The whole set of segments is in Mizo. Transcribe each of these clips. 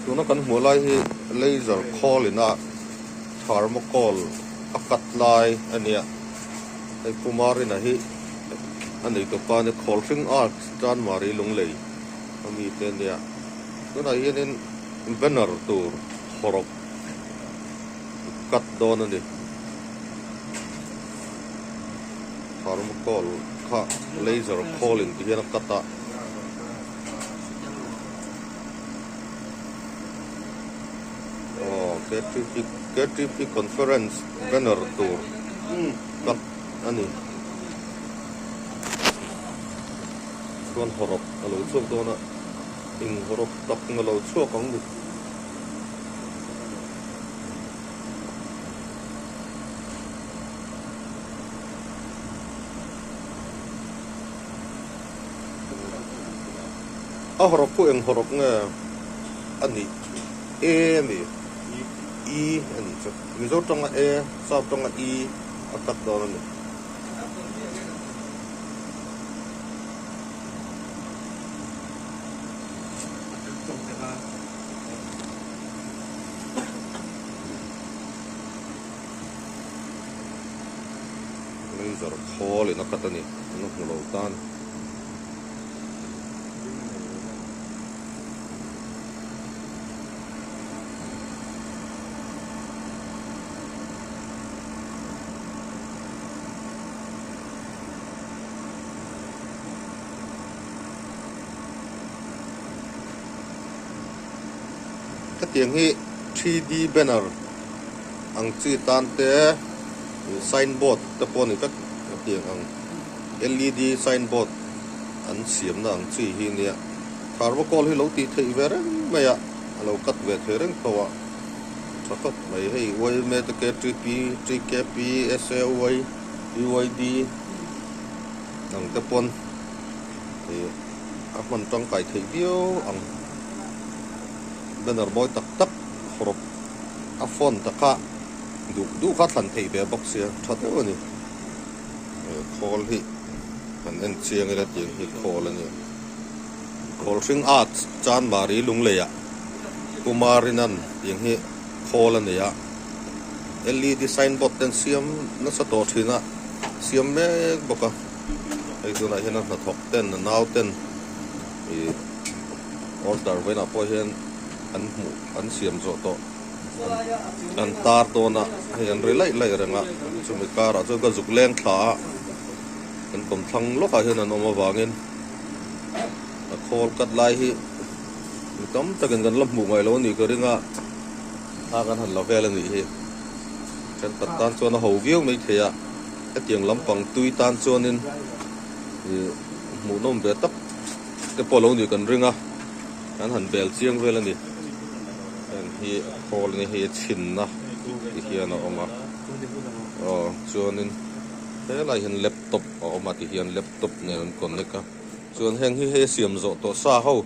Tuna kan hmuh lai hi laser khawl ina thermocol a cut lai a nia. Hei Pumarina hi a nei tawp a ni khawl hring arts Chanmari Lunglei a mi te a nia. Tunah hianin banner tur hawrawp cut dawn a ni. Thermocol kha laser khawl in ti hian a cut a. Aw KTP KTP conference banner tur cut a ni. Chuan hawrawp a lo chhuak dawn a, eng hawrawp tak na lo chhuak ang ni. A hawrawp pawh eng hawrawp nge a nih? E a ni. I a nih chu. Mizo tanga E, South tanga I a cut dawn a ni. Laser khawl in a cut a ni. An hmu lo tan. Hetiang hi 3D banner ang chi tan te signboard te pawh a ni vek hetiang ang. Led signboard an siamna ang chi hi nia thermocol hi lo tih theih ve reng mai a a lo cut ve thei reng tho a tha khawp mai hei yma te ktp tkp say uid ang te pawn ih a hman tangkai theih viau ang banner mawi tak tak hawrawp a font a kha duh duh kha thlan theih ve bawk sia tha deuh a ni. Khawl hi kan en chiang ila tiang hi khawl a ni. Khawl hring arts Chanmari Lungleiah Kumarinan tiang hi khawl a nei a. Led signboard te an siam nasa tawh thin a, siam mek bawk a. Hei tunah hian a hnathawk ten a nau ten ih order vawiinah pawh hian an hmuh an siam zawh tawh. An tar dawn a, hei an ri laih laih reng a, chumi karah chuan ka zuk leng thla a, kan kawmthlang lawkah hian an awm avangin a khawl cut lai hi mi tam takin kan la hmuh ngaih lo a nih ka ring a, thla kan han la vel a nih hi. Thenkhat tan chuan a ho viau mai thei a, hetiang lampang tui tan chuanin ih hmuhnawm ve tak te pawh lo nih kan ring a, kan han bel chiang vel a ni. Heng hi a khawl a ni hei a chhinna ti hian a awm a aw chuanin helai hian laptop a awm a ti hian laptop nen an connect a chuan heng hi hei a siam zawh tawh sa ho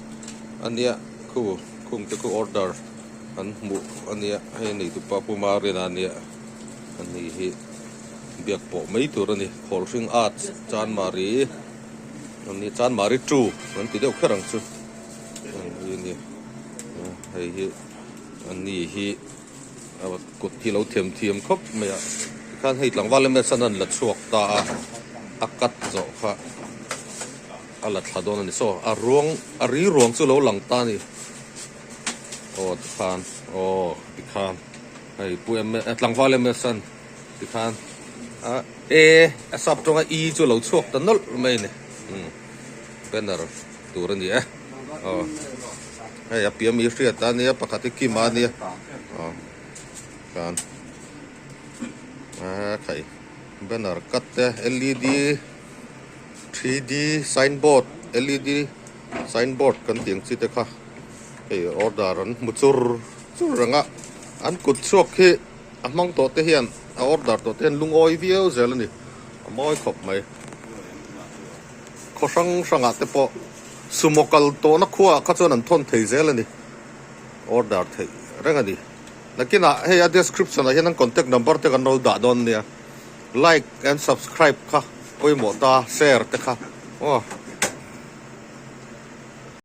a nia khu khung te khu order an hmuh a nia hei a neitupa Pu Marina a nia ani hi biak pawh mai tur a ni khawl hring arts Chanmari ani Chanmari two an ti deuh kher ang chu. Hei hi hei hi ani hi kut hi lo them thiam khawp mai a tikhan hei tlangval em em an la chhuak ta a a cut zawh kha a la thla dawn a ni saw a ruang a ri ruang chu lo lang ta a ni aw tikhan aw tikhan hei pu em tlangval em em tikhan a e a sap tawnga e chu lo chhuak ta nawlh mai a ni banner. Tur a ni e aw hei a piah mi hriat a nia pakhat hi kim a nia aw khan a khai banner cut te led 3d signboard led signboard kan tih ang chi te kha hei order an hmu chur chur reng a an kut chhuak hi a hmang tawh te hian a order tawh te hian lungawi viau zel a ni a mawi khawp mai. Khaw hrang hrangah te pawh sumo kal tawhna khuaah kha chuan an thawn thei zel a ni. Order theih reng a ni. Nakinah hei a description ah hian an contact number te kan lo dah dawn nia. Like and subscribe kha pawimawh ta, share te kha aw.